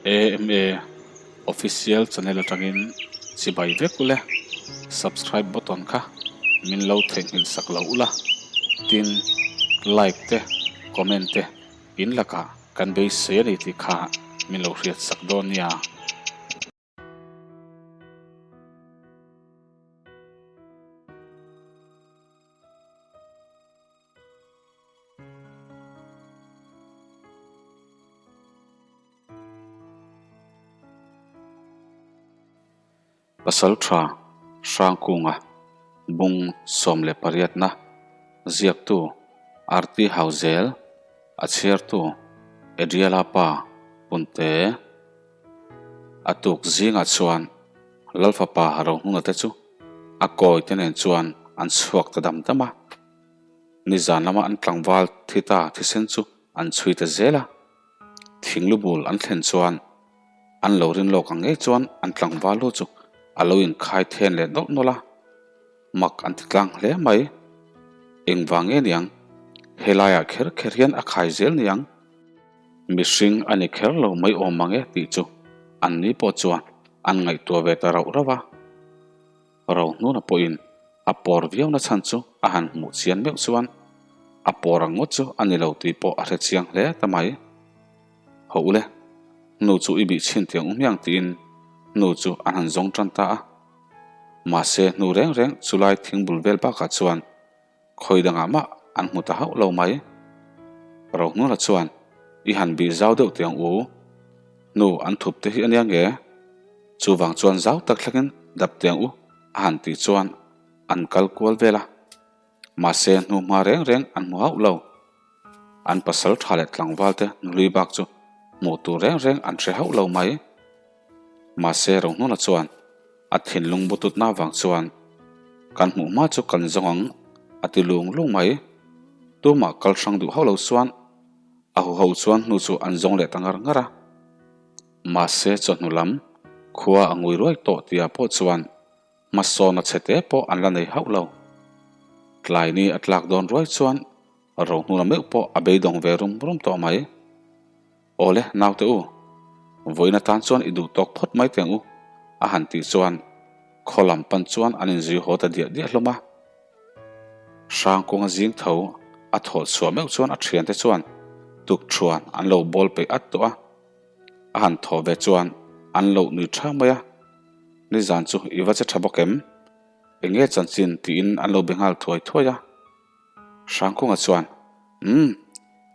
AMA Official channel atangin chibai vek ule, subscribe button kha min lo theihnghilh sak lo ula, tin like te comment te in lakah kan beisei a ni tih kha min lo hriat sak dawn nia. Pasal tha Hrangkunga bung 18na ziaktu Arti Hauzel a chhiartu Adriela pa Punte a tuk zingah chuan Lalfapa Rohnuna te chu a kawi te nen chuan an chhuak ta dam dam a. Nizan lama an tlangval thi ta thisen chu an chhui ta zel a. Thinglu bul an thlen chuan an lo rin lawk ang ngei chuan an tlangval lu chu a lo inkhai then leh nawlh nawlh a. Mak an ti tlang hle mai. Engvang nge niang? Helaiah kher kher hian a khai zel niang? Mihring a ni kher lo mai awm mang e tih chu an ni pawh chuan an ngaihtuah ve ta rauh rauh a. Rohnuna pawhin a pawr viauna chhan chu a han hmuh chian meuh chuan a pawr ang ngawt chu a ni lo tih pawh a hre chiang hle ta mai. Hawh ule, hnu chu i bih chhin tiang um hiang tiin hnu chu an han zawng tan ta a. Mahse hnu reng reng chulai thingbul vel bakah chuan Khawi dangah mah an hmu ta hauh lo mai. Rohnuna chuan, I han bih zau deuh teh ang u. Hnu an thup te hi a nia nge? Chuvang chuan zau tak thlengin dap teh ang u a han tih chuan an kal kual vel a. Mahse hnu hma reng reng an hmu hauh lo. An pasal tha leh tlangval te hnului bak chu hmuh tur reng reng an hre hauh lo mai. Mahse Rohnuna chuan a thinlung bututna avang chuan kan hmuh hma chu kan zawng ang a ti lung lung mai. Tumah kal hrang duh hauh lo chuan a huho chuan hnu chu an zawng leh ta ngar ngar a. Mahse chawhnu lam khua a ngui ruai tawh tia pawh chuan hmasawn a chhe te pawh an la nei hauh lo. Tlai ni a tlak dawn ruai chuan Rohnuna meuh pawh a beidawng ve rum rum tawh mai. Awle, naute u, vawiin atan chuan i duh tawk phawt mai teng u, a han tih chuan khaw lam pan chuan an inzui haw ta diah diah hlawm a. Hrangkunga zing tho a thawh chhuah meuh chuan a thiante chuan tukthuan an lo bawl peih at tawh a. A han thawh ve chuan an loh nui tha mai a, Nizan chu i va che tha bawk em? Enge chanchin? tiin an lo be nghal thuai thuai a. Hrangkunga chuan, Umm,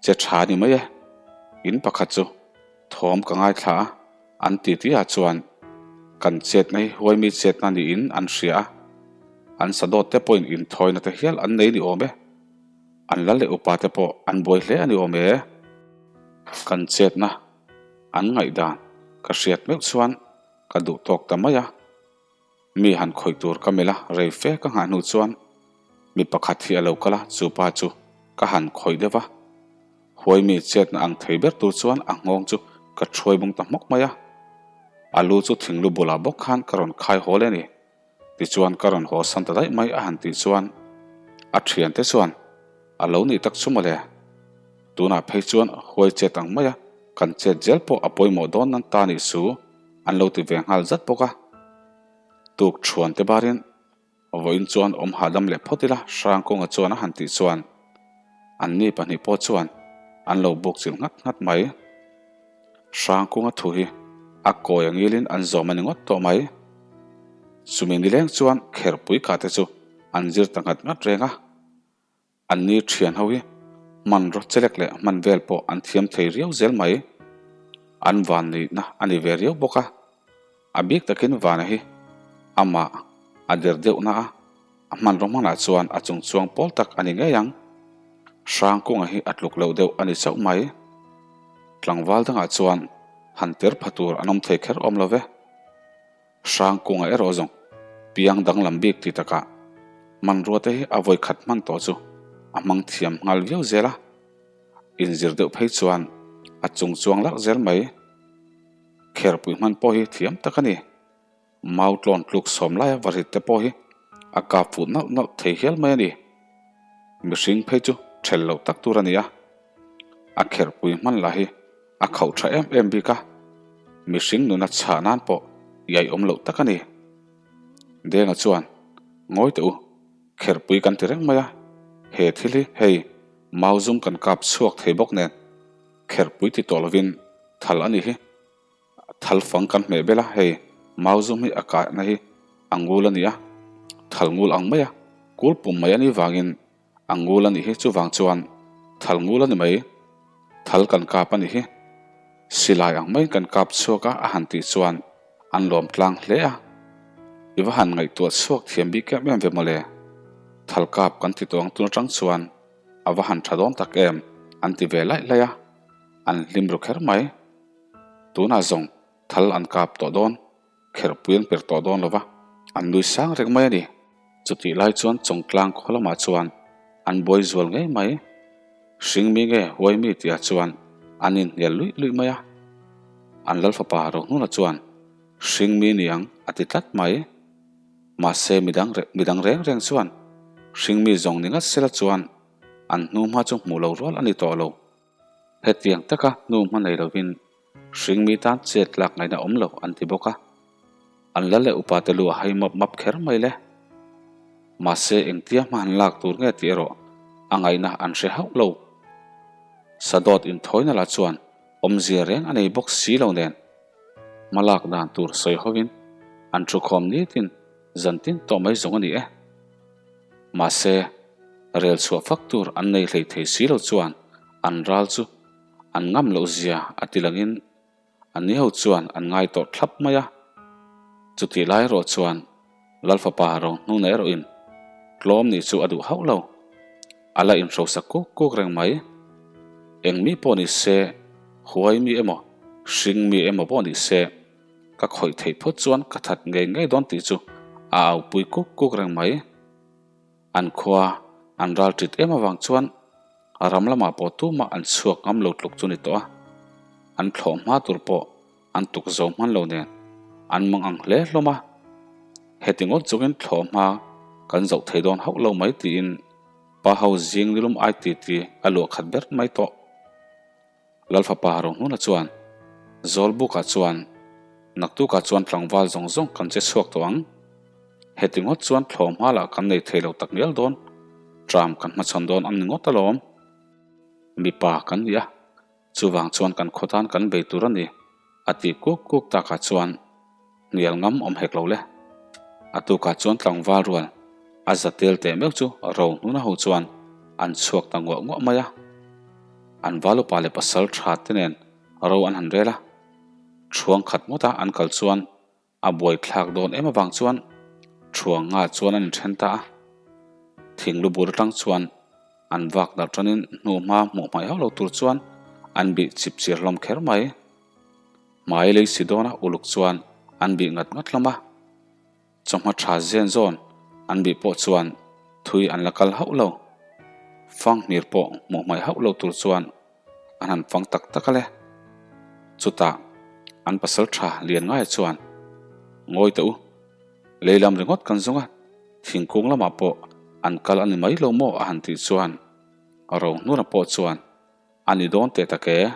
che tha ni mai e. In pakhat chu thawm ka ngaithla a, an ti tih ah chuan kan chetna hi huaimi chetna niin an hria a, an sadawt te pawhin inthawina te hial an nei ni awm e. An lal leh upa te pawh an buai hle a ni awm e. Kan chetna an ngaihdan ka hriat meuh chuan ka duh tawk ta mai a. Mi han khawih tur ka melh a, rei fe ka nghah hnu chuan mi pakhat hi a lo kal a, chu pa chu ka han khawih deuh va. Huai mi chetna ang thei ber tur chuan a nghawng chu ka thuai bung ta hmawk mai a. A lu chu thinglu bulah bawk khan ka rawn khai haw le a ni. Tichuan ka rawn haw san ta daih mai a han tih chuan a thiante chuan a lo nih tak chu mawle. Tunah phei chuan huai chet ang mai a, kan chet zel pawh a pawimawh dawn nan ta nih su. An lo ti ve nghal zat bawk a. Tuk thuan te barin vawiin chuan awm hahdam leh phawt ila Hrangkawnga chuan a han tih chuan anni pahnih pawh chuan an lo buk chilh nghat nghat mai. Hrangkawnga thu hi a kawi a ngilin an zawm a ni ngawt tawh mai. Chumi nileng chuan kherpui kah te chu an zir ta nghat nghat reng a. Anni thian ho hi hmanraw chelek leh hman vel pawh an thiam thei riau zel mai. An van nihna a ni ve riau bawk a. A bik takin vana hi amah a der deuh na a, a hmanraw hmanah chuan a chung chuang pawl tak a ni ngei ang. Hrangkunga hi a tluk loh deuh a ni chauh mai. Tlangval dangah chuan han ter pha tur an awm thei kher awm lo ve. Hrangkunga erawh zawng piang danglam bik ti takah hmanrua te hi a vawi khat hman tawh chu a hmang thiam nghal viau zel a, inzir deuh phei chuan a chung chuang larh zel mai. Kherpui hman pawh hi thiam tak a ni. Mau tlawn tluk sawm laia varit te pawh hi a kap fuh nauh nauh thei hial mai a ni. Mihring phei chu ṭhel loh tak tur a ni a, a kherpui hman lah hi a khauh ṭha em em bik a. Mihring nuna chhah nan pawh iaiawm loh tak a ni. Denga chuan, Ngawi teh u, kherpui kan ti reng mai a, he thil hi hei mau zum kan kap chhuak thei bawk nen kherpui ti tawh lovin thal a ni hi. Thal fang kan hmeh bel a, hei mau zum hi a kahna hi a ngul a ni a, thal ngul ang mai a, kul pum mai a nih vangin A ngul a nih hi, chuvang chuan thal ngul a ni mai. Thal kan kap a nih hi. Silai ang maiin kan kap chhuak a, a han tih chuan an lawm tlang hle a. I va han ngaihtuah chhuak thiam bik em em ve mawle. Thal kap kan ti tawh ang tun atang chuan a va han tha dawn tak em an ti ve laih laih a, an hlim ru kher mai. Tunah zawng thal an kap tawh dawn. Kherhpui an per tawh dawn lo va, an nui sang reng mai a ni. Chutih lai chuan Chawngtlang khaw lamah chuan an buai zual ngei mai. Hringmi nge Huaimi tihah chuan an inhnial luih luih mai a. An Lalfapa Rohnuna chuan Hringmi ni ang a ti tlat mai. Mahse midang midang reng reng chuan Hringmi zawng ni ngat sela chuan an hnuhma chu hmuh lo rual a ni tawh lo. Hetiang taka hnu hma nei lovin hringmi tan chet lak ngaihna awm lo an ti bawk a, an la leh upa te lu a hai map map kher mai le. Mahse engtia hma han lak tur nge tih erawh a ngaihna an hre hauh lo. Sadawt inthawina lah chuan awmzia reng a nei bawk si lo nen hma lak dan tur sawi hovin an thukhawm nitin zan tin tawh mai zawng a ni e. Mahse, rel chhuah fak tur an nei hlei thei si lo chuan an ral chu an ngam loh zia a ti langin an ni ho chuan an ngai tawh thlap mai a. Chutih lai erawh chuan Lalfapa Rohnuna erawhin tlawm nih chu a duh hauh lo. A la inhrosa kuk kuk reng mai. Eng mi pawh ni se, huai mi emaw, hring mi emaw pawh ni se, Ka khawih theih phawt chuan ka that ngei ngei dawn tih chu a aupui kuk kuk reng mai. An khua an ral ṭit em avang chuan ram lamah pawh tumah an chhuak ngam lo tluk chu ni tawh a. An thlawh hma tur pawh an tuk zo hman lo nen an mang ang hle hlawm a. Heti ngawt chungin thlawh hma kan zoh thei dawn hauh lo mai tiin pa ho zing nilum ai titi a luah khat ber mai tawh. Lalfapa Rohnuna chuan, Zawlbukah chuan naktukah chuan tlangval zawng zawng kan che chhuak tawh ang. Heti ngawt chuan thlawh hma lah kan nei thei lo tak ngial dawn, tram kan hmachhawn dawn ang ni ngawt alawm. Mipa kan ni a, chuvang chuan kan khaw tan kan bei tur a ni, a ti kuk kuk takah chuan Hnial ngam awm hek lo le. A tukah chuan tlangval rual a za tel teh meuh chu ro hnuna ho chuan an chhuak ta nguah nguah mai a. An val upa leh pasal tha te nen ro an han rel a. Thuang khat ngawta an kal chuan a buai thlak dawn em avang chuan thuang nga chuan an inthen ta a. Thing lu bur atang chuan an vak darh tanin hnu hma hmuh hmaih hauh lo tur chuan an bih chip chir hlawm kher mai. Hmai lei si dawna uluk chuan an bih ngat ngat hlawm a, chawhma tha zen zawn an bih pawh chuan thui an la kal hauh lo. Fanghmir pawh hmuh hmaih hauh lo tur chuan an han fang tak tak a le. Chutah an pasal tha lian ngaia chuan, Ngawi teh u, lei lam ringawt kan zawng a, thingkung lamah pawh an kal a ni mai lo maw a han tih chuan Rohnuna pawh chuan A ni dawn teh tak e,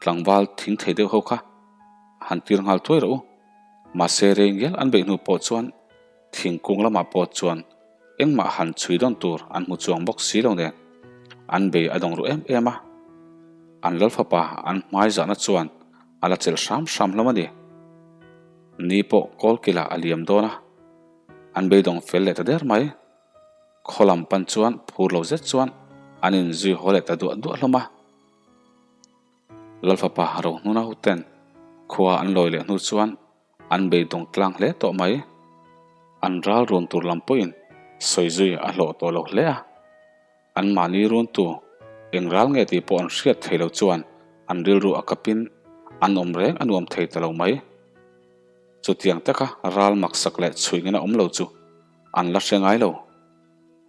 tlangval thing thei deuh ho kha han tir nghal thuai rawh u. Mahse rei ngial an beih hnu pawh chuan thingkung lamah pawh chuan engmah han chhui dawn tur an hmu chuang bawk si lo nen an bei a dawng ru em em a. An Lalfapa an hmai zahna chuan a la chelh hram hram hlawm a ni. Ni pawh kawlkilah a liam dawn a, an beidawng fel leh ta der mai. Khaw lam pan chuan phur lo zet chuan an inzui haw leh ta duah duah hlawm a. Lalfapa Rohnuna huten khua an lawi leh hnu chuan an beidawng tlang hle tawh mai. An ral run tur lam pawhin sawi zui a hlawh tawh lo hle a. Anmahni runtu eng ral nge tih pawh an hriat thei lo chuan an rilru a kapin an awm reng a nuam thei ta lo mai. Chutiang taka ral maksak leh chhuihngin a awm lo chu An la hre ngai lo.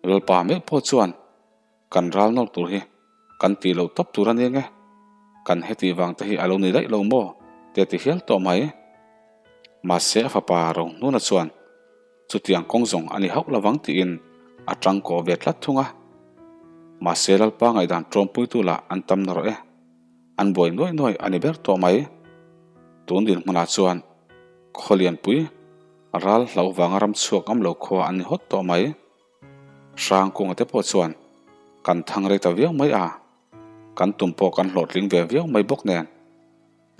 Lalpa meuh pawh chuan kan ral nawr tur hi kan tih loh tawp tur a nia nge? Kan hetih vang te hi a lo ni daih lo maw? te a ti hial tawh mai. Mahse a fapa Rohnuna chuan chutiang kawng zawng a ni hauh lovang tiin a tangkaw ve tlat thung a. Mahse Lalpa ngaihdan tawmpuitu lah an tam narawh e. An buai nuai nuai a ni ber tawh mai. Tun dinhmunah chuan khaw lianpui ral hlauh vanga ram chhuak ngam lo khua an ni hawt tawh mai. Hrangkunga te pawh chuan kan thang rei ta viau mai a, kan tum pawh kan hlawhtling ve viau mai bawk nen.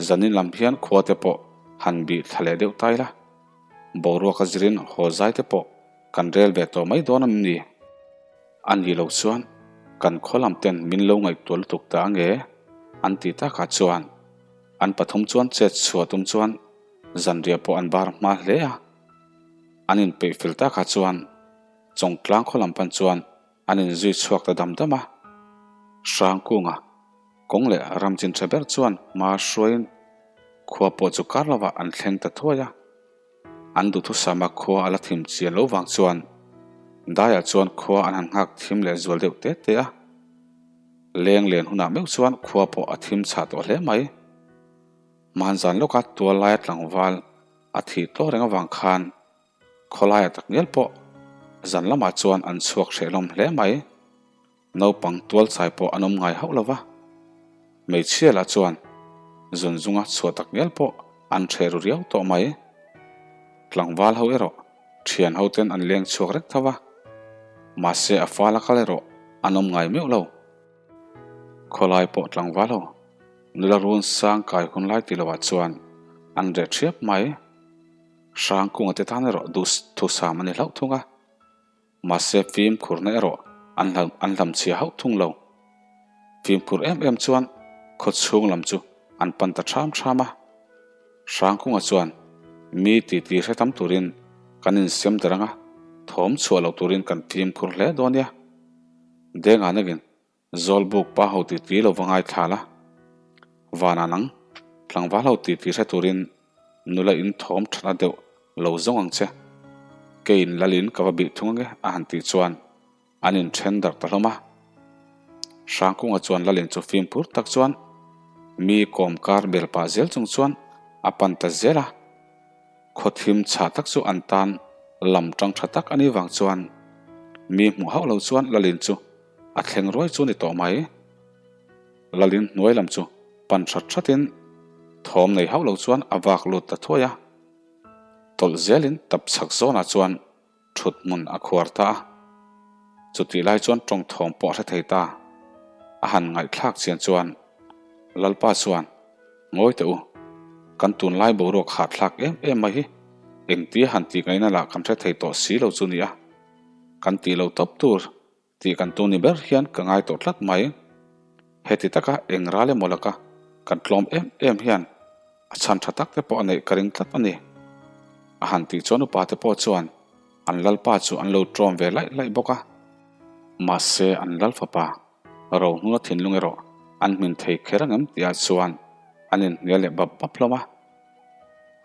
Zanin lam hian khua te pawh han bih thla leh deuh tai la, boruak a zirin haw zai te pawh kan rel ve tawh mai dawn a ni. A nih loh chuan kan khaw lam ten min lo ngaihtuah lutuk ta ange an tih takah chuan an pathum chuan chet chhuah tum chuan zanriah pawh an bar hma hle a. An inpeih fel takah chuan Chawngtlang khaw lam pan chuan an inzui chhuak ta dam dam a. Hrangkunga kawng leh ram chin tha ber chuan hma hruaiin khua pawh chu kar lovah an thleng ta thuai a. An duhthusama khua a la thim chian lo vang chuan daiah chuan khua an han nghak thim leh zual deuh te te a. Leng len hunah meuh chuan khua pawh a thim chhah tawh hle mai. Hmanzan lawka tual laia tlangval a thih tawh reng avang khan khawlaia tak ngial pawh zan lamah chuan an chhuak hrehhlawm hle mai. Naupang tual chai pawh an awm ngai hauh lo va, hmeichhia lah chuan zun zunga chhuah tak ngial pawh an hreh ru riau tawh mai. Tlangval ho erawh thian ho ten an leng chhuak rek tho va, mahse a fal a kal erawh an awm ngai meuh lo. Khawlai pawh tlangval ho nula run sang kai hun lai ti lovah chuan an reh thiap mai. Hrangkunga te tan erawh duh thusam a ni hlauh thung a. Mahse fimkhurna erawh an hlam an hlamchhia hauh thung lo. Fimkhur em em chuan khaw chhung lam chu an pan ta ṭham ṭham a. Hrangkunga chuan mi titi hre tam turin kan insem der ang a, thawm chhuah lo turin kan fimkhur hle dawn nia. Denga nagin Zawlbuk pa ho titi lo va ngaithla la, vanah nang tlangval ho titi hre turin nula in thawm thatna deuh lo zawng ang che. Keiin lalin ka va bih thung ange a han tih chuan an inthen darh ta hlawm a. Hrangkunga chuan lalin chu fimkhur tak chuan mi kawm kar bel pah zel chung chuan a pan ta zel a. Khaw thim chhah tak chu an tan lam tang tha tak a nih vang chuan mi hmuh hauh lo chuan lalin chu A thleng ruai chu ni tawh mai. Lalin hnuai lam chu pan that thatin thawm nei hauh lo chuan a vak lut ta thuai a. Tawlh zelin tap chhak zawnah chuan thut hmun a khuar ta a. Chutih lai chuan tawng thawm pawh a hre thei ta. A han ngaihthlak chian chuan Lalpa chuan, Ngawi teh u, kan tunlai boruak hahthlak em em mai hi engtia han tih ngaihna lah kan hre thei tawh si lo chu ni a. Kan tih lo tawp tur Tih kan tu ni ber hian ka ngai tawh tlat mai. Heti taka eng ral emaw laka kan tlawm em em hian a chhan tha tak te pawh a neih ka ring tlat a ni. A han tih chuan upa te pawh chuan an lalpa chu an lo tlawm ve laih laih bawk a. Mahse an lal fapa Rohnuna thinlung erawh an hmin thei kher ang em tihah chuan an inhnial leh bap bap hlawm a.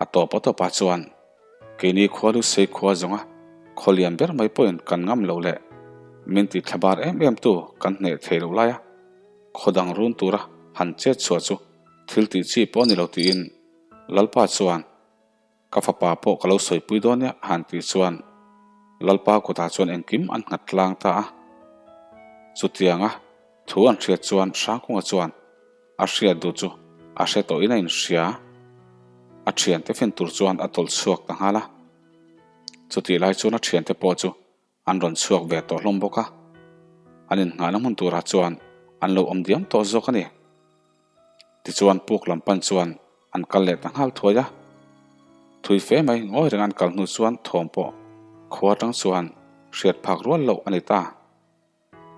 A tawp a tawpah chuan keini khua lu sei khua zawnga khaw lian ber mai pawhin kan ngam loh leh min ti thla bar em em tu kan hneh thei loh laia khaw dang run tura han chet chhuah chu thil tih chi pawh a ni lo tiin Lalpa chuan ka fapa pawh ka lo sawipui dawn nia a han tih chuan Lalpa kutah chuan engkim an nghat tlang ta a. Chutianga thu an hriat chuan Hrangkunga chuan A hriat duh chu a hre tawhin a inhria. A thiante fin tur chuan a tawlh chhuak ta nghal a. Chutih lai chuan a thiante pawh chu an rawn chhuak ve tawh hlawm bawk a. An innghahna hmun turah chuan an lo awm diam tawh zawk a ni. Tichuan puk lam pan chuan an kal leh ta nghal thuai a. Thui fe mai ngawi reng an kal hnu chuan thawm pawh khua atang chuan hriat phak rual loh a ni ta.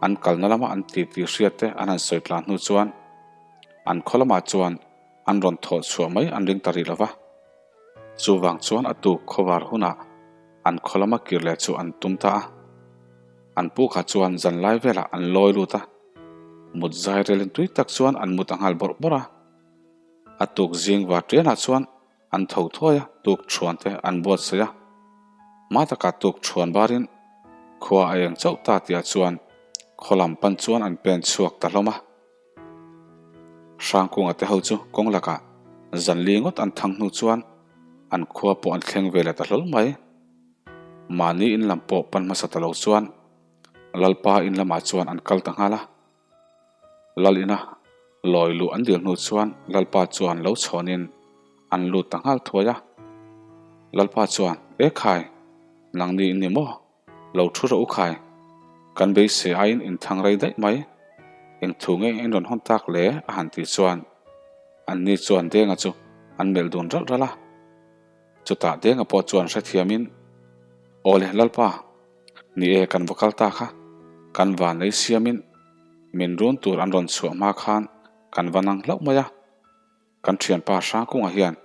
An kalna lama an ti tih hriat te an han sawi tlan hnu chuan an khaw lamah chuan an rawn thawh chhuah mai an ring ta rih lo va. Chuvang chuan a tuk khawvar hunah an khaw lama kir leh chu an tum ta a. An pu kha chuan zan lai velah an lawi lut a, mut zai relin tui tak chuan an mut a nghal bawrh bawrh a. A tuk zing var tianah chuan An tho thuai a, tuk thuan te an buatsaih a. Hma takah tuk thuan barin khua a eng chauh ta tihah chuan khaw lam pan chuan an pen chhuak ta hlawm a. Hrangkunga te ho chu kawng lakah zan li ngawt an thang hnu chuan an khua pawh an thleng ve leh ta hlawl mai. Mahni in lam pawh pan hmasa ta lo chuan Lalpa in lamah chuan an kal ta nghal a. Lal ina lawi luh an dil hnu chuan Lalpa chuan lo chhawnin. an lut ta nghal thuai a. Lalpa chuan, E khai, nangni in ni maw? Lo thu rawh u khai. Kan beisei aiin in thang rei daih mai. Eng thu nge in rawn hawn tak le? a han tih chuan anni chuan Denga chu an melh dun ralh ralh a. Chutah Denga pawh chuan hrethiamin, Aw le Lalpa, ni e kan va kal ta kha, kan van ei siamin min run tur an rawn chhuah hma khan kan va nang hlauh mai a. Kan thianpa Hrangkunga hian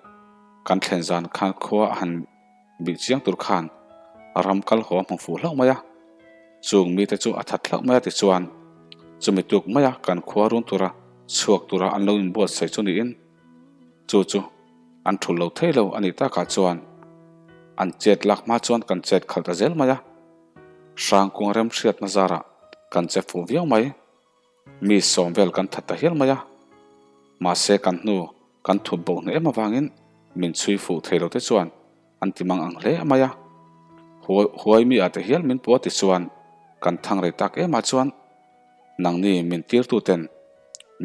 kan thlen zan khan khua a han bih chiang tur khan ram kal haw a hmu fuh hlauh mai a, chung mite chu a that hlauh mai a tichuan chumi tuk maia kan khua run tura chhuak tura an lo inbuatsaih chu niin chu chu an thul lo thei lo a nih takah chuan an chet lak hma chuan kan chet khalh ta zel mai a, Hrangkunga remhriatna zarah kan che fuh viau mai. Mi sawm vel kan that ta hial mai a, mahse kan hnu kan thut bo hnu em avangin min chhui fuh thei lo te chuan an ti mang ang hle mai a. Huai mi ah te hial min pua ti chuan kan thang rei tak em ah chuan nangni min tirtu ten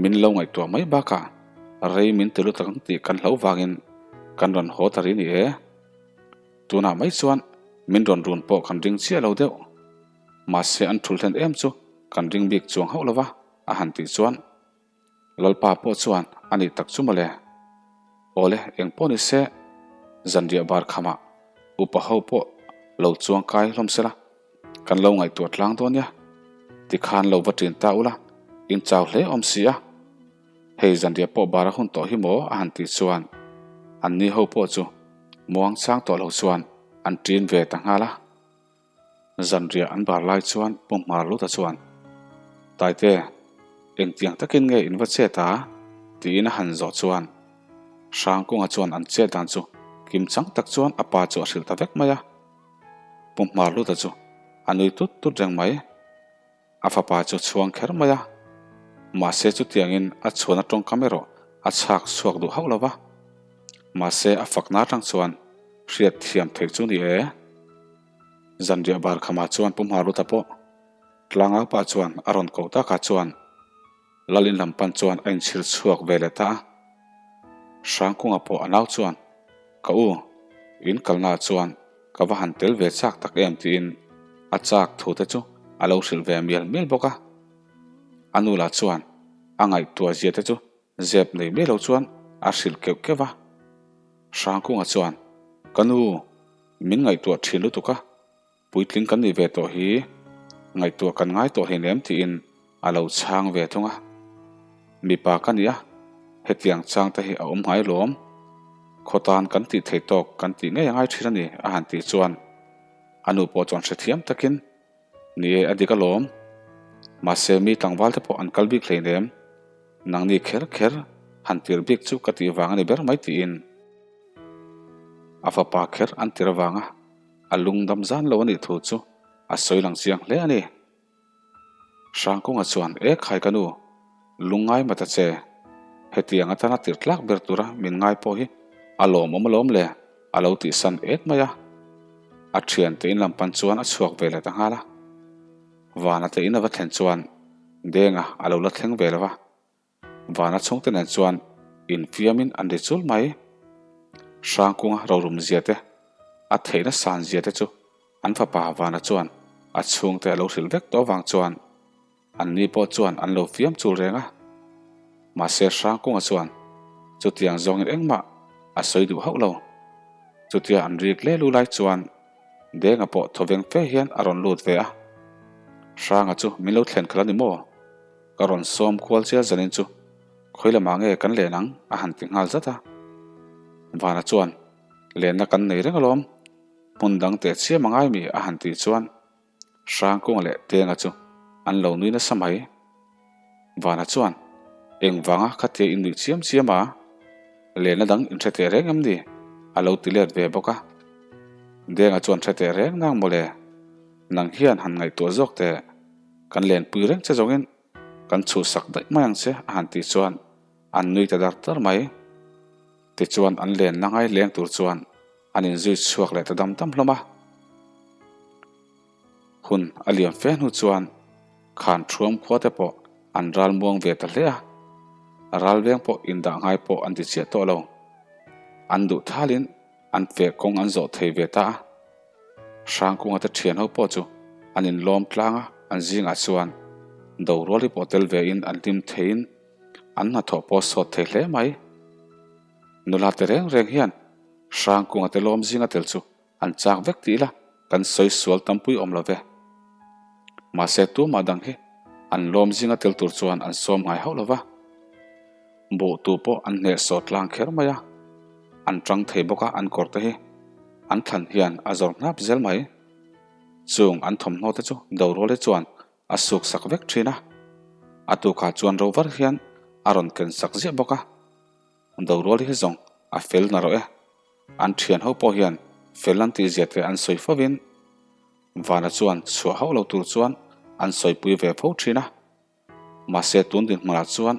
min lo ngaihtuah mai bakah rei min ti lut ang tih kan hlo vangin kan rawn haw ta ri ni e. Tunah mai chuan min rawn run pawh kan ring chiah lo deuh. Mahse an thul hlen em chu kan ring bik chuang hauh lova a han tih chuan Lalpa pawh chuan a nih tak chu mawle. Awle eng pawh ni se zanriah bar khamah upa ho pawh lo chuang kai hlawm sela kan lo ngaihtuah tlang dawn nia tikhan lo va ṭin ta ula in chau hle awm si a hei zanriah pawh bar a hun tawh hi maw a han tih chuan anni ho pawh chu muang chang tawh lo chuan an ṭin ve ta nghal a. Zanriah an bar lai chuan Pu Hmarluta chuan, Taite, engtiang takin nge in va chet a? tiin a han zawh chuan Hrangkunga chuan an chet dan chu kim chang tak chuan a pa chu a hrilh ta vek mai a. Pu Hmarluta chu a nui tut tut reng mai. A fapa chu chhuang kher mai a, mahse chutiangin a chhuan atawngkam erawh a chhak chhuak duh hauh lo va. Mahse a fakna atang chuan hriat thiam theih chu ni e. Zanriah bar khamah chuan Pu Hmaruta pawh tlangau pah chuan a rawn koh takah chuan Lalin lam pan chuan a inchhir chhuak ve leh ta a. Hrangkunga pawh a nau chuan, Ka u, in kalnaah chuan ka va han tel ve chak tak em tiin a chak thu te chu a lo hrilh ve mial mial bawk a. A nu lah chuan a ngaihtuah zia te chu zep nei miah lo chuan a hrilh keuh keuh a. Hrangkunga chuan, Ka nu, min ngaihtuah thin lutuk a, Puitling kan nih ve tawh hi ngaihtuah kan ngai tawh hleinem tiin a lo chhang ve thung a. Mipa ka nia, hetiang chang te hi a awm ngai lawm. Khawtan kan tih thei tawk kan tih ngei a ngai thin a ni a han tih chuan a nu pawh chuan hrethiam takin, Ni e, a dik alawm. Mahse mi tlangval te pawh an kal bik hleinem. Nangni kher kher han tir bik chu ka tih vang a ni ber mai tiin a fapa kher an tir avanga A lungdam zan lo a nih thu chu a sawi lang chiang hle a ni. Hrangkunga chuan, E khai ka nu, lungngai ma ta che. Hetiang atana tir tlak ber tura min ngai pawh hi a lawmawm alawm le, a lo tihsan et mai a. A thiante in lam pan chuan a chhuak ve leh ta nghal a. Vana te in a va thlen chuan Denga a lo la thleng ve lo va. Vana chhungte nen chuan infiamin an ri chul mai. Hrangkunga rorum zia te, a theihna san zia te chu an fapa Vana chuan a chhungte a lo hrilh vek tawh avang chuan anni pawh chuan an lo fiam chul reng a. Mahse Hrangkunga chuan chutiang zawngin engmah a sawi duh hauh lo. Chutia an rik le lu lai chuan Denga pawh thawveng fe hian a rawn lut ve a. Hranga chu min lo thlen khalh a ni maw? Ka rawn sawm kual chial zanin chu khawi lamah nge kan len ang a han ti nghal zat a. Vana chuan, Lenna kan nei reng alawm, hmun dang teh chiam a ngai mi a han tih chuan Hrangkunga leh Tenga chu an lo nui nasa mai. Vana chuan, Engvanga khatia in nuih chiam chiam a? Lenna dang in hre teh reng em ni? a lo ti let ve bawk a. Denga chuan hre teh reng nang mawle, nang hian han ngaihtuah zawk teh. Kan lenpui reng che zawngin kan chhuhsak daih mai ang che a han tih chuan an nui ta dar dar mai. Tichuan an lenna ngai leng tur chuan an inzui chhuak leh ta dam dam hlawm a. Hun a liam fe hnu chuan khan thuam khua te pawh an ral muang ve ta hle a, ral veng pawh indah ngai pawh an ti chiah tawh lo. An duh thalin an feh kawng an zawh thei ve ta a. Hrangkunga te thian ho pawh chu an inlawm tlang a, an zingah chuan Doruali pawh tel vein an hlim theiin an hnathawh pawh sawt thei hle mai. Nula te reng reng hian Hrangkunga te lawm zinga tel chu an chak vek tih ila kan sawi sual tampui awm lo ve. Mahse tumah dang hi an lawm zinga tel tur chuan an sawm ngai hauh lo va. Buh tu pawh an hneh sawt tlang kher mai a, an tang thei bawk a an kawr te hi an thlan hian a zawr hnap zel mai. Chung an thawmhnaw te chu Doruali chuan a suk sak vek thin a, a tukah chuan ro var hian a rawn ken sak ziah bawk a. Doruali hi zawng a fel na rawh e. An thian ho pawh hian fel an tih zia te an sawi fo in Vana chuan chhuah hauh lo tur chuan an sawipui ve fo thin a. Mahse tun dinhmunah chuan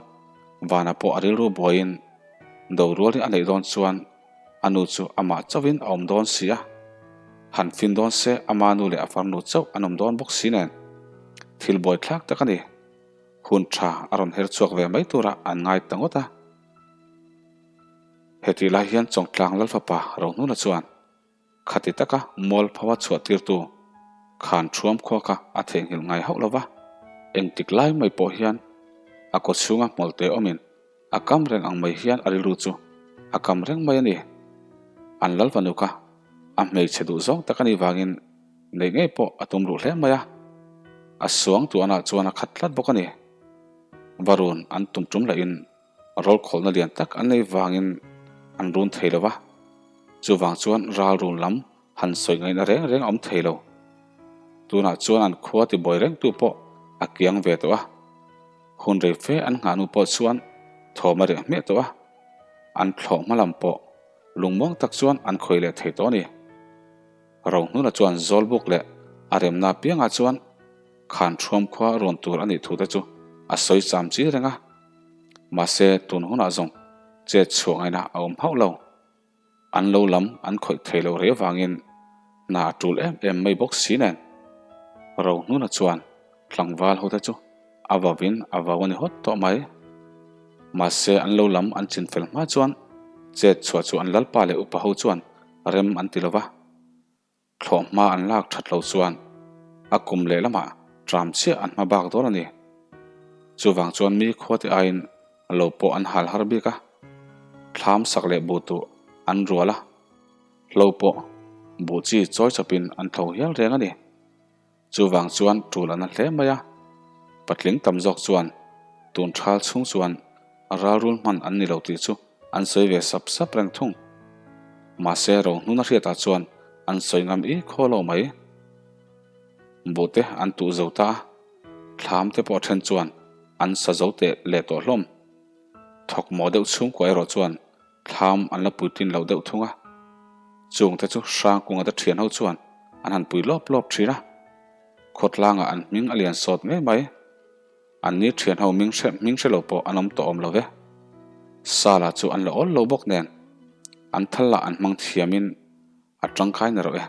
Vana pawh a rilru buaiin Doruali a neih dawn chuan a nu chu amah chauhin a awm dawn si a. Han fin dawn se ama nu leh a farnu chauh an awm dawn bawk si nen thil buaithlak tak a ni. Hun tha a rawn her chhuak ve mai turah an ngai ta ngawt a. Hetih lai hian Chawngtlang Lalfapa Rohnuna chuan khati taka mualpho a chhuah tirtu khan thuam khua kha a theihnghilh ngai hauh lo va. Engtik lai mai pawh hian a kaw chhunga hmawlhte awmin a kam reng ang mai hian a rilru chu a kam reng mai a ni. An Lalfanu kha a hmeichhe duh zawng tak a nih vangin Neih ngei pawh a tum ruh hle mai a, a suang tuanah chuan a khat tlat bawk a ni. Varun an tum tum lahin rawlkhawlhna lian tak an nei vangin an run thei lo va, chuvang chuan ral run lam han sawi ngaihna reng reng a awm thei lo. Tunah chuan an khua tibuai rengtu pawh a kiang ve tawh a, hun rei fe an nghah hnu pawh chuan thawm a reh hmiah tawh a, an thlawh hma lam pawh lungmuang tak chuan an khawih leh thei tawh a ni. Rohnuna chuan Zawlbuk leh a remna piangah chuan khan thuam khua rawn tur a nih thu te chu a sawi cham chi reng a. Mahse tun hunah zawng chet chhuah ngaihna a awm hauh lo. An lo lam an khawih thei lo rei avangin hna a tul em em mai bawk si nen. Rohnuna chuan tlangval ho te chu a vauin a vau a ni hawt tawh mai. Mahse an lo lam an chinfel hma chuan chet chhuah chu an lalpa leh upa ho chuan rem an ti lo va, thlawh hma an lak that lo chuan a kum leh lamah tram chiah an hma bak dawn a ni. Chuvang chuan mi khuate aiin lo pawh an hal har bik a, thlam sak leh buh tuh an rual a, hlo pawh buh chi chawi chawpin an tho hial reng a ni. Chuvang chuan tul a na hle mai a, patling tam zawk chuan tun thal chhung chuan ralrul hman an ni lo tih chu an sawi ve sap sap reng thung. Mahse Rohnuna hriatah chuan an sawi ngam i khaw lo mai. Buhte an tuh zo ta a, thlam te pawh then chuan an sa zo teh leh tawh hlawm. Thawk maw deuh chhungkua erawh chuan Thlam an la puitlin lo deuh thung a, chungte chu Hrangkunga te thian ho chuan an han pui lawp lawp thin a, khawtlangah an hming a lian sawt ngei mai. An ni thian ho hming hre hming hre lo pawh an awm tawh awm lo ve. Sala chu an la awl lo bawk nen, an thal lah an hmang thiamin a tangkai na rawh e.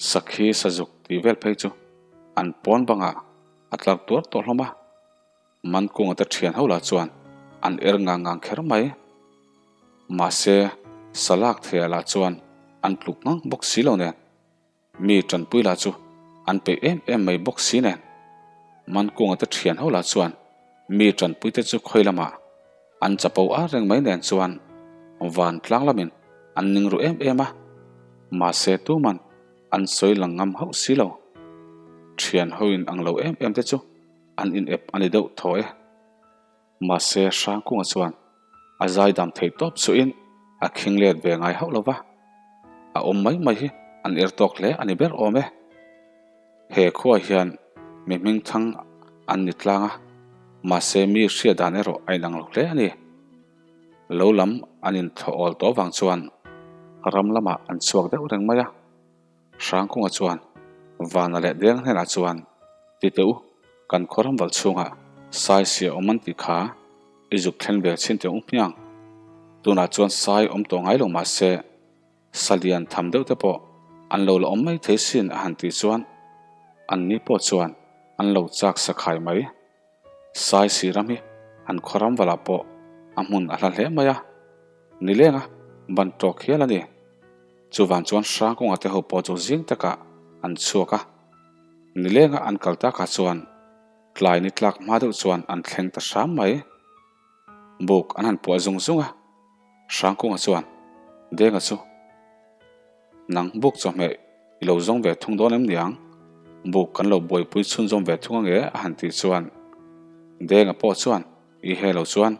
Sakhi sazuk tih vel phei chu an pawn bangah a tlar tuar tawh hlawm a. Mankunga te thian ho lah chuan an er ngang ngang kher mai. Mahse, Salak theia lah chuan an tluk ngang bawk si lo nen, mi tanpui lah chu an peih em em mai bawk si nen. Mankunga te thian ho lah chuan mi tanpui te chu khawi lamah an chapo ar reng mai nen chuan van tlang lamin an ning ru em em a. Mahse, tuman an sawi lang ngam hauh si lo. Thian ho in ang lo em em te chu An in ep a ni deuh thaw e. Mahse Hrangkunga chuan a zaidam thei tawp chuhin a khing let ve ngai hauh lo va, a awm mai mai hi an er tawk hle a ni ber awm e. He khuaah hian mi hmingthang an ni tlang a, mahse mi hriat dan erawh a inang lo hle a ni. Lo lam an inthlawh awl tawh vang chuan ram lamah an chhuak deuh reng mai a. Hrangkunga chuan Vana leh Deng hnenah chuan, Ti teh u, kan khaw ramval chhungah sai sia awm an tih kha i zuk thlen ve chhin teh u hmiang. Tunah chuan sai awm tawh ngai lo mah se, sa lian tham deuh te pawh an lo la awm mai thei sin a han tih chuan an ni pawh chuan an lo chak sakhai mai. Sai si ram hi an khaw ramvalah pawh a hmun a hla hle mai a, ni leng a. ban tawk hial a ni. Chuvang chuan Hrangkunga te ho pawh chu zing takah an chhuak a, nilenga an kal takah chuan tlai ni tlak hma deuh chuan an thleng ta hram mai. Buk an han puah zung zung a, Hrangkunga chuan, Denga chu, nang buk chawhmeh i lo zawng ve thung dawn em niang? Buk kan lo buaipui chhunzawm ve thung ange a han tih chuan Denga pawh chuan, I he lo chuan,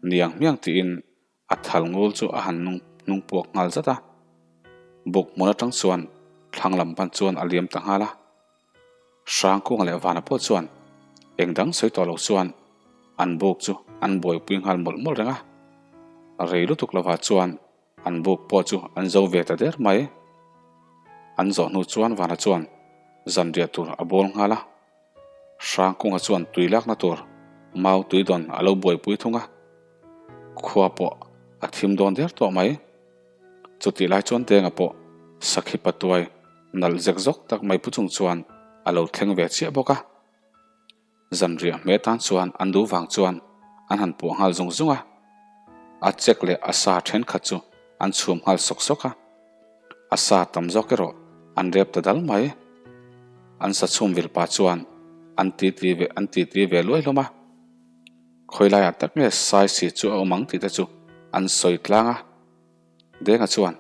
niang hmiang tiin A thal ngul chu a han hnung puak nghal zat a, buk hmun atang chuan thlang lam pan chuan a liam ta nghal a. Hrangkunga leh Vana pawh chuan eng dang sawi tawh lo chuan an buk chu an buaipui nghal mawlh mawlh reng a. Rei lutuk lovah chuan an buk pawh chu an zo ve ta der mai. An zawh hnu chuan Vana chuan zanriah tur a bawl nghal a. Hrangkunga chuan tui lakna tur mau tui dawn a lo buaipui thung a, khua pawh a thim dawn der tawh mai. Chutih lai chuan Denga pawh sakhi patuai nalh zek zawk tak mai pu chung chuan a lo thleng ve chiah bawk a. Zanriah hme tan chuan an duh vang chuan an han puah nghal zung zung a, a chek leh a sa thenkhat chu an chhum nghal sawk sawk a. A sa tam zawk erawh an rep ta dal mai. An sa chhum vil pah chuan an titi ve an titi ve luai hlawm a. Khawi laiah tak nge sai si chu a awm ang tih te chu an sawi tlang a. Denga chuan,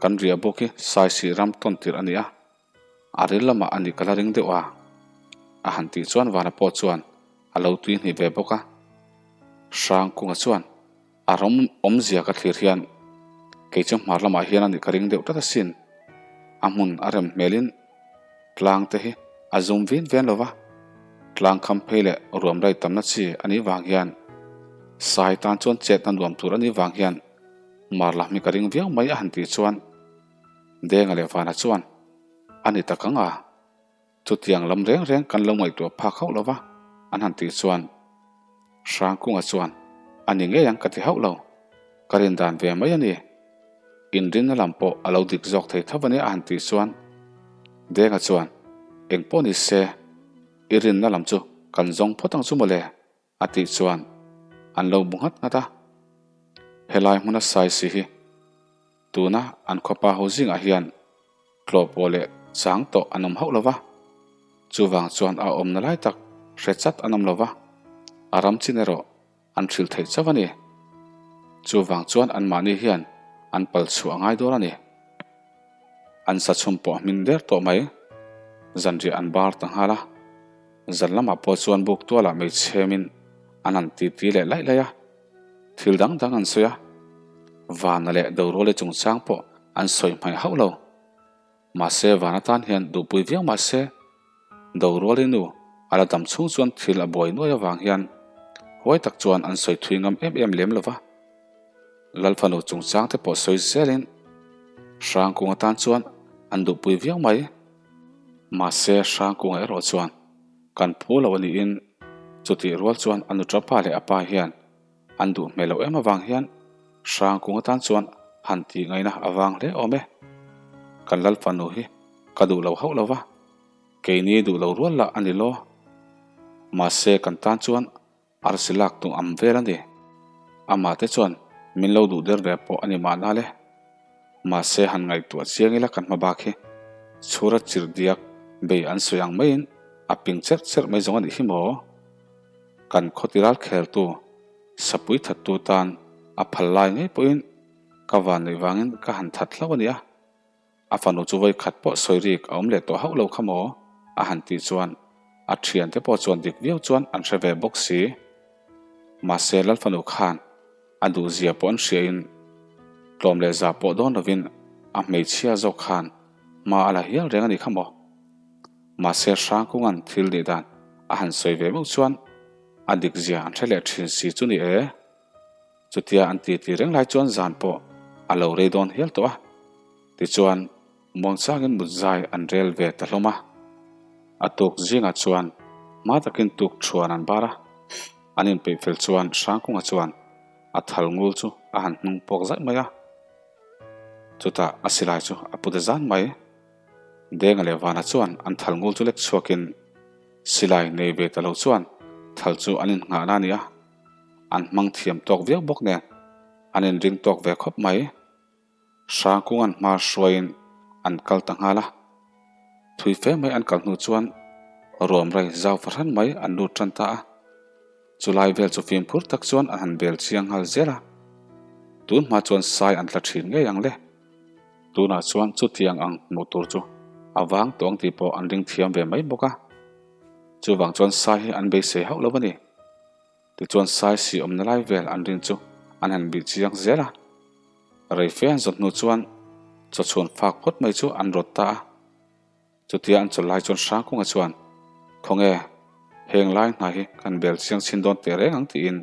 Kan riah bawk hi sai si ram tawn tirh a ni a, a ril lamah a nih ka la ring deuh a. A han tih chuan Vana pawh chuan a lo tui hnih ve bawk a. Hrangkunga chuan, A rawng awmzia ka thlir hian kei chu hmar lamah hian a nih ka ring deuh tlat asin. A hmun a rem hmelin tlang te hi a zum vin ven lo va, tlang kham phei leh ruam rai tamna chi a nih vang hian sai tan chuan chetna nuam tur a nih vang hian hmar lam hi ka ring viau mai a han tih chuan Denga leh Vana chuan a ni tak ang a. Chutiang lam reng reng kan lo ngaihtuah phak hauh lo va, an han tih chuan Hrangkunga chuan, A ni ngei ang ka ti hauh lo, ka rin dan ve mai a ni. Inrinna lam pawh a lo dik zawk thei tho a nia a han tih chuan Denga chuan, Eng pawh ni se, i rinna lam chu kan zawng phawt ang chu mawle, a tih chuan an lo bu nghat nghat a. Helai hmuna saisi hi Tuna an khawpa ho zingah hian tlawh pawh leh chang tawh an awm hauh lo va, chuvang chuan a awmna lai tak hre chat an awm lo va, a ram chin erawh an hrilh theih chauh a ni. Chuvang chuan anmahni hian an pal chhuah a ngai dawn a ni. An sa chhum pawh hmin der tawh mai, zanriah an bar ta nghal a, zan lamah pawh chuan buk tualah meichhemin an han titi leh laih laih a. Thil dang dang an sawi a, Vana leh Doruali chungchang pawh an sawi hmaih hauh lo. Mahse Vana tan hian duhpui viau mahse, Doruali nu a la dam chhung chuan thil a buai nuai avang hian huai tak chuan an sawi thui ngam em em lem lo va. Lalfanu chungchang te pawh sawi zelin Hrangkunga tan chuan an duhpui viau mai. Mahse Hrangkunga erawh chuan Kan phu lo a niin chutih rual chuan a nuṭa pa leh a pa hian an duh hmel loh em avang hian Hrangkung atan chuan han tih ngaihna a vang hle awm e. Kan lal fanu hi ka duh lo hauh lo va, keini duh lo rual lah a ni law. Mahse kan tan chuan Arsi lak tum am vel a ni. Amah te chuan min lo duh der ve pawh a ni mahna le. Mahse han ngaihtuah chiang ila kan hma bak hi chhura chirh diak bei an sawi ang maiin a ping cherh cherh mai zawng a nih hi maw? Kan khawti ral kheltu sapui thattu tan a phal lai ngei pawhin ka van neih vangin ka han that hlauh a nia. A fanu chu vawi khat pawh sawi rik a awm leh tawh hauh lo kha maw? a han tih chuan a thiante pawh chuan dik viau chuan an hre ve bawk si. Mahse Lal fanu khan a duh zia pawh an hriain tlawm leh za pawh dawn lovin a hmeichhia zawk khan hma a la hial reng a nih kha maw? Mahse Hrangkunga'n thil nih dan a han sawi ve meuh chuan a dik zia an hre leh thin si chu ni e. Chutia an titi reng lai chuan zan pawh a lo rei dawn hial tawh a, tichuan muangchangin mut zai an rel ve ta hlawm a. A tuk zingah chuan hma takin tuk thuan an bar a, an inpeih fel chuan Hrangkunga chuan a thal ngul chu a han hnung puak zaih mai a, chutah a silai chu a pu ta zan mai. Denga leh Vana chuan an thal ngul chu lek chhuakin silai nei ve ta lo chuan thal chu an innghahna a ni a. An hmang thiam tawk viau bawk nen an inring tawk ve khawp mai. Hrangkunga'n hma hruaiin an kal ta nghal a. Thui fe mai an kal hnu chuan ruam rei zau fahran mai an lut tan ta a. Chulai vel chu fimkhur tak chuan an han bel chiang nghal zel a. Tun hma chuan sai an tla thin ngei ang le. Tunah chuan chutiang ang hmuh tur chu a vang tawh ang tih pawh an ring thiam ve mai bawk a. Chuvang chuan sai hi an beisei hauh lo a ni. Tichuan sai si awmna lai vel an rin chu an han bih chiang zel a. Rei fe an zawt hnu chuan chawchhuan fak phawt mai chu an rawt ta a. Chutia an chawl lai chuan Hrangkunga chuan, Khawnge, heng lai hna hi kan bel chiang chhin dawn teh reng ang tiin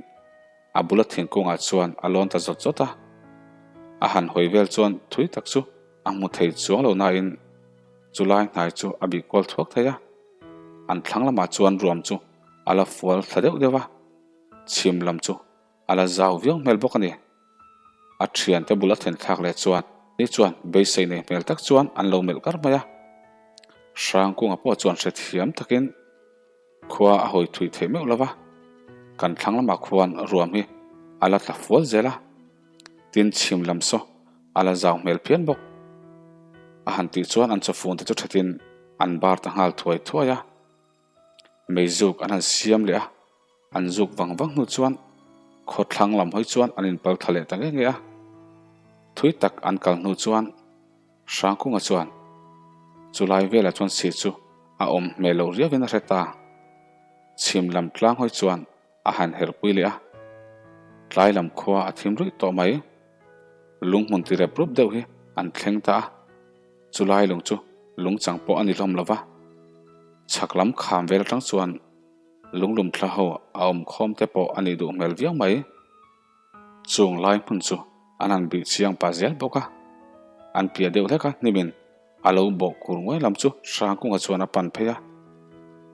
a bula thingkungah chuan a lawn ta zawt zawt a. A han hawi vel chuan thui tak chu a hmu thei chuang lo nain chu lai hnai chu a bih kual thuak thei a. An thlang lamah chuan ruam chu a la fual thla deuh deuh a, chhim lam chu a la zau viau hmel bawk a ni. A thiante bul a thlen thlak leh chuan ni chuan beisei nei hmel tak chuan an lo melh kar mai a. Hrangkunga pawh chuan hrethiam takin khua a hawi thui theih meuh lo va, kan thlang lamah khuan ruam hi a la tla fual zel a, tin chhim lam saw a la zau hmel phian bawk. A han tih chuan an chawfun te chu thatin an bar ta nghal thuai thuai a. Meizuk an han siam leh a, an zuk vang vang hnu chuan khawthlang lam hawi chuan an inpal tha leh ta nge nge a. Thui tak an kal hnu chuan Hrangkunga chuan chulai velah chuan sih chu a awm hmel loh riauin a hre ta. Chhim lam tlang hawi chuan a han herpui leh a, tlai lam khua a thim ruih tawh mai. Lunghmun ti rep rup deuh hi an thleng ta a. Chulai lung chu lungchang pawh a ni hlawm lo va, chhak lam kham vel atang chuan lunglum thla ho a awm khawm te pawh a nih duh hmel viau mai. Chung lai hmun chu an han bih chiang pah zel bawk a, an piah deuh hlek a, hnimin a lo bawh kur nguai lam chu Hrangkunga chuan a pan phei a.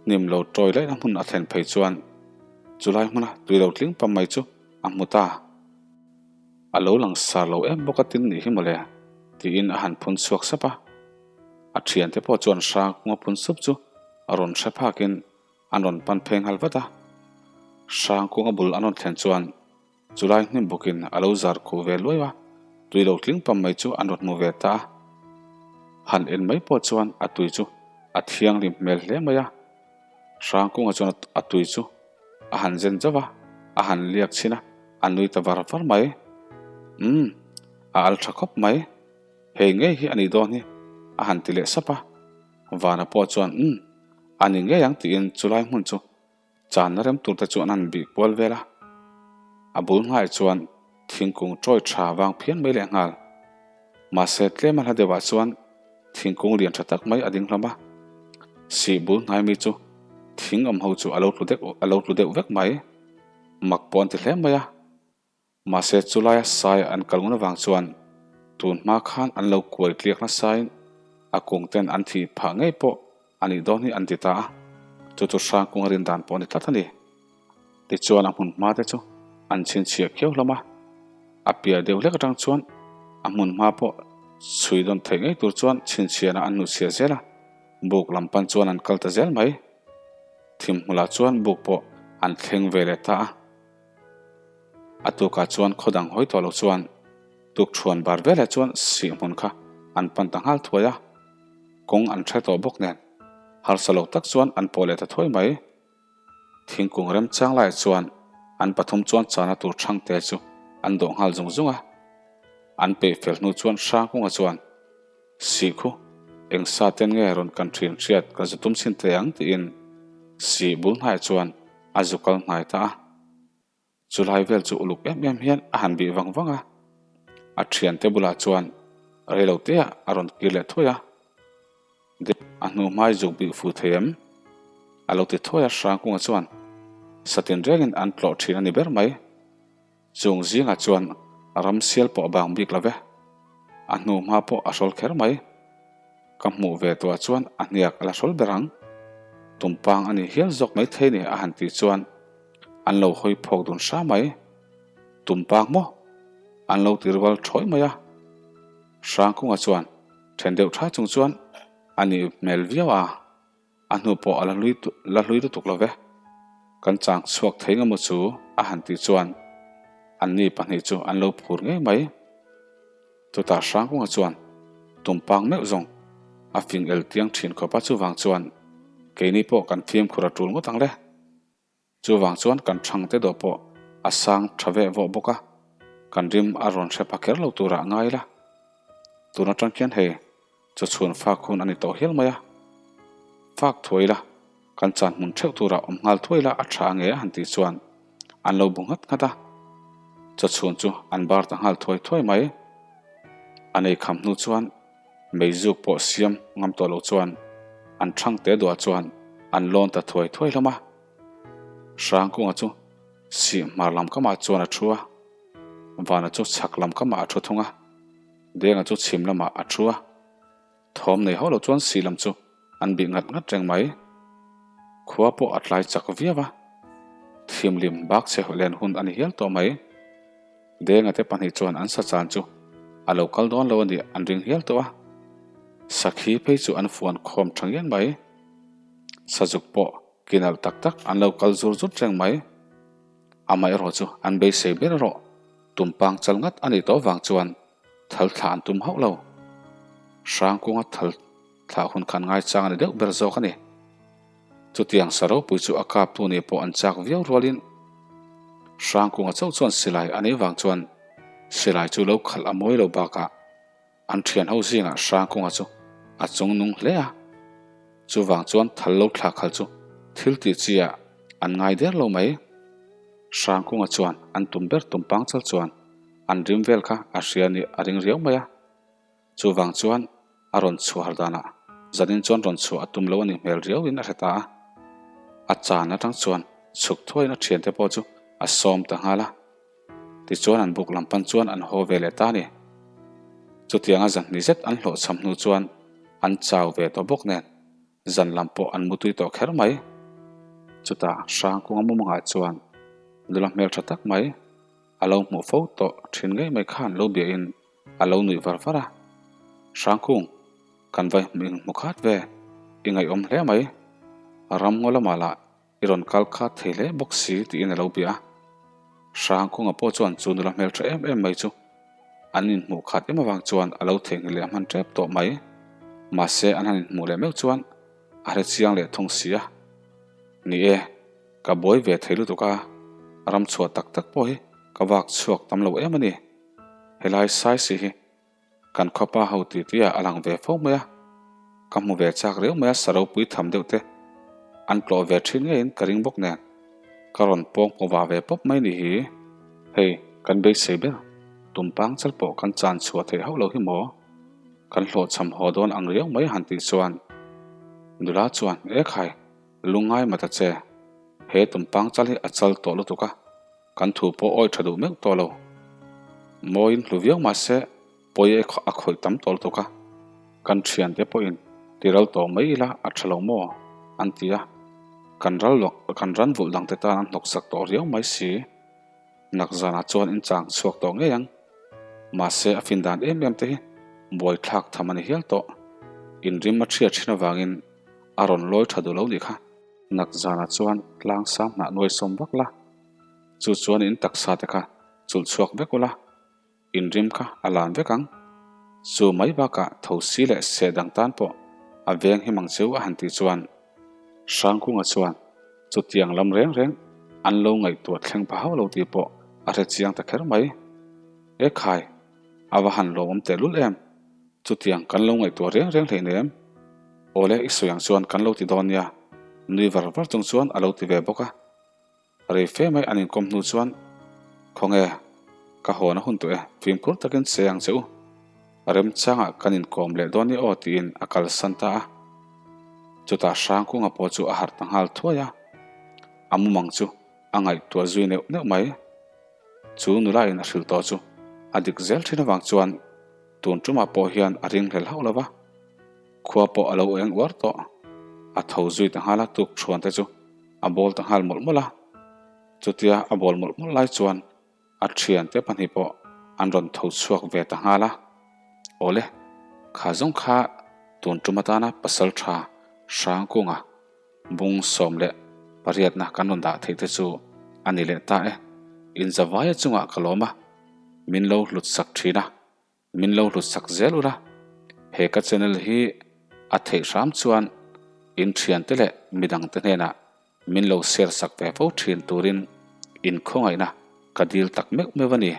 Hnim lo tawi laihna hmun a thlen phei chuan chulai hmuna tui lo tling pam mai chu a hmu ta. A lo lang sar lo em bawk a tin nih hi mawle, tiin a han phun chhuak sap a. A thiante pawh chuan Hrangkunga phun sup chu a rawn hre phakin an rawn pan phei nghal vat a. Hrangkunga bul an rawn thlen chuan chulai hnim bawkin a lo zar khuh ve luai a, tui lo tling pam mai chu an rawn hmu ve ta a. Han en mai pawh chuan a tui chu a thianghlim hmel hle mai a. Hrangkunga chuan a tui chu a han zen zauh a, a han liak chhin a, a nui ta var var mai. Umm, a al tha khawp mai. Hei ngei hi a nih dawn hi, a han ti leh sap a. Vana pawh chuan, Umm, a ni ngei ang tiin chulai hmun chu channa rem tur te chu an han bih kual vel a. A bul nghaiah chuan thingkung tawi tha vang phian mai leh nghal. Mahse tlem a hla deuhah chuan thingkung lian tha tak mai a ding hlawm a. Sih bul hnai mi chu thing awm ho chu a lo tlu deuh a lo tlu deuh vek mai. Mak pawh an ti hle mai a. Mahse chulaia sai an kal ngun avang chuan tun hma khan an lo kuai tliak nasain a kung ten an thih phah ngei pawh a nih dawn hi an ti ta a, chu chu Hrangkunga rin dan pawh a ni tlat a ni. Tichuan a hmun hma te chu an chhinchhiah khiau hlawm a, a piah deuh hlek atang chuan a hmun hma pawh chhui dawn theih ngei tur chuan chhinchhiahna an hnuchhiah zel a, buk lam pan chuan an kal ta zel mai. Thimhmulah chuan buk pawh an thleng ve leh ta a. A tukah chuan khaw dang hawi tawh lo chuan tukṭhuan bar velah chuan sih hmun kha an pan ta nghal thuai a, kawng an hre tawh bawk nen harsa lo tak chuan an pawh leh ta thuai mai. Thingkung remchang laiah chuan an pathum chuan chana tur chhangte chu an dawh nghal zung zung a, an peih fel hnu chuan Hrangkunga chuan Sih khu eng sa ten nge rawn kan ṭhin hriat ka zu tum chhin teh ang tiin sih bul hnaiah chuan a zu kal hnai ta a. Chulai vel chu uluk em em hian a han bih vang vang a, a thiante bulah chuan reilo teah a rawn kir leh thuai a. Dep a hnu hmai zuk bih fu thei em? A lo ti thuai a, Hrangkunga chuan satin rengin an tlawh thin a ni ber mai. Chung zingah chuan ram sial pawh a bang bik lo ve. A hnu hma pawh a hrawl kher mai. Ka hmuh ve tuah chuan a hniak a la hrawl ber ang. Tumpang a ni hial zawk mai thei ni a han tih chuan an lo hawi phawk dun hra mai. Tumpang maw? An lo ti rual thawi mai a. Hrangkunga chuan then deuh tha chung chuan a nih hmel viau a, a hnu pawh a la hlui la hlui lutuk lo ve. Kan chang chhuak thei nga maw chu a han tih chuan anni pahnih chu an lo phur ngei mai. Chutah Hrangkunga chuan tumpang meuh zawng a fing el tiang thin khawp a, chuvang chuan keini pawh kan fimkhur a tul ngawt ang le. Chuvang chuan kan thangte dawh pawh a sang tha veh vawh bawk a, kan rim a rawn hre pha kher lo turah ngai la. Tun atang khian hei chawchhun fak hun a ni tawh hial mai a, fak thuai la, kan chan hmun theuh turah awm nghal thuai la a tha ange a han tih chuan an lo bu nghat nghat a, chawchhun chu an bar ta nghal thuai thuai mai. A nei kham hnu chuan meizuk pawh siam ngam tawh lo chuan an thangte duah chuan an lawn ta thuai thuai hlawm a. Hrangkunga chu sih hmar lam kamah chuan a thu a, Vana chu chhak lam kamah a thu thung a, Denga chu chhim lamah a thu a. Thawm nei hauh lo chuan sih lam chu an bih ngat ngat reng mai. Khua pawh a tlai chak viau a, thimlim bak chhe len hun a ni hial tawh mai. Denga te pahnih chuan an sachan chu a lo kal dawn lo a nih an ring hial tawh a, sakhi phei chu an fuan khawm tha ngian mai. Sazuk pawh kinalh tak tak an lo kal zur zut reng mai. Amaherawh chu an beisei ber erawh tumpang chal ngat a nih tawh vang chuan thal thlah an tum hauh lo. Hrangkunga thal thlah hun khan ngaichang a ni deuh ber zawk a ni. Chutiang sa ropui chu a kaptu nih pawh an chak viau rualin Hrangkunga chauh chuan silai a neih vang chuan silai chu lo khalh a mawi lo bakah an thian ho zingah Hrangkunga chu a chung nung hle a. Chuvang chuan thal lo thla khal chu thil tih chi ah an ngai der lo mai. Hrangkunga chuan an tum ber tum pang chal chuan an rim vel kha a hria nih a ring riau mai a. Chuvang chuan a rawn chhuah har danah zanin chuan rawn chhuah a tum lo a nih hmel riauin a hre ta a. A chan atang chuan chhuk thuaiin a thiante pawh chu a sawm ta nghal a. Tichuan an buk lam pan chuan an haw ve leh ta a ni. Chutianga zanhnih zet an hlawhchham hnu chuan an chau ve tawh bawk nen zan lam pawh an mutui tawh kher mai. Chutah Hrangkunga mumangah chuan nula hmeltha tak mai a lo hmuh fo tawh thin ngei mai khan lo biahin A lo nuih var var a, Hrangkung, kan vai hming hmu khat ve, i ngaihawm hle mai. Ram ngaw lamah lah i rawn kal khat thei hle bawk si tiin a lo bia a. Hrangkunga pawh chuan chu nula hmel tha em em mai chu an inhmuh khat em avang chuan a lo theihnghilh leh hman tep tawh mai. Mahse an han inhmuh leh meuh chuan a hre chiang leh thung si a. Ni e, ka buai ve thei lutuk a, ram chhuah tak tak pawh hi ka vak chhuak tam lo em a ni. Helai saisi hi kan khawpa ho ti ti ah a lang ve fo mai a, ka hmu ve chak riau mai a sa ropui tham deuh te an tlawh ve thin ngeiin ka ring bawk nen ka rawn pawng pawh vah ve pawp mai ni hi. Hei kan beisei ber tumpang chal pawh kan chan chhuah theih hauh lo hi maw? Kan hlawhchham haw dawn ang riau mai han tih chuan nula chuan ekhai lungngai mata che he tumpang chal hi a chal tawh lutuk a. Kan thu pawh awi tha duh meuh tawh lo. Mawiin hlu viau mah se pawi a khawih tam tawh lutuk a. Kan thiante pawhin ti ral tawh mai ila a tha lo maw? an ti a. Kan ral lo kan ran vulh dangte tan an hnawksak tawh riau mai si. Nak zanah chuan in chang chhuak tawh ngei ang. Mahse a fin dan em em te hi buaithlak tham a ni hial tawh. Inrim a thiat thin avangin a rawn lawi tha duh lo nih kha. Nak zanah chuan tlang sang hnah nuai sawm vak la. Chu chuan in taksa te kha chulh chhuak vek ula, in rim kha a lan vek ang. Chu mai bakah tho si leh seh dang tan pawh a veng him ang cheu a han tih chuan Hrangkunga chuan chutiang lam reng reng an lo ngaihtuah thleng pha hauh lo tih pawh a hre chiang ta kher mai. E khai, a va han lawmawm tehlul em! Chutiang kan lo ngaihtuah reng reng hleinem. Awle i sawi ang chuan kan lo ti dawn nia, nui var var chung chuan a lo ti ve bawk a. Rei fe mai an inkawm hnu chuan, Khawnge, ka hawn a hun tawh e, fimkhur takin che ang che u. Remchangah kan inkawm leh dawn nia aw tiin a kalsan ta a. Chutah Hrangkunga pawh chu a harh ta nghal thuai a, a mumang chu a ngaihtuah zui neuh neuh mai. Chu nula in a hrilh tawh chu a dik zel thin avang chuan tun tumah pawh hian a ringhlel hauh lo va. Khua pawh a lo eng uar tawh. A tho zui ta nghal a, tuk thuan te chu a bawl ta nghal mawlh mawlh a. Chutia a bawl mawlh mawlh lai chuan a thiante pahnih pawh an rawn tho chhuak ve ta nghal a. Awle, kha zawng kha tun tum atana pasal tha Hrangkunga bung 18na kan rawn dah theih te chu a ni leh ta e. Inzavaia chungah ka lawm a, min lo hlut sak thin a. Min lo hlut sak zel ula, he ka channel hi a theih hram chuan in thiante leh midangte hnenah min lo share sak ve fo thin turin in khawngaihna ka dil tak meuh meuh a ni.